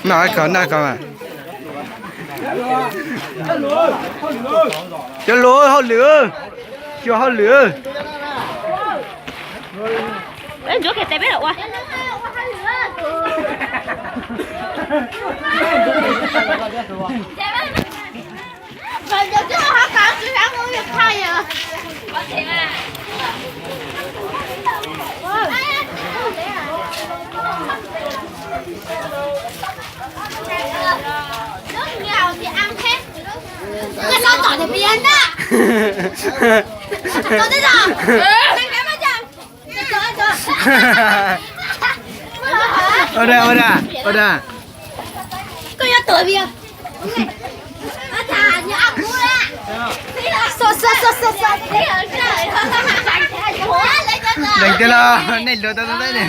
Noj ib ko, noj ib ko mas. Cov lus hauj lwm, xyuas hauj lwm. Ua da, ua da, ua da. Leej twg los nej luag tau tau ne.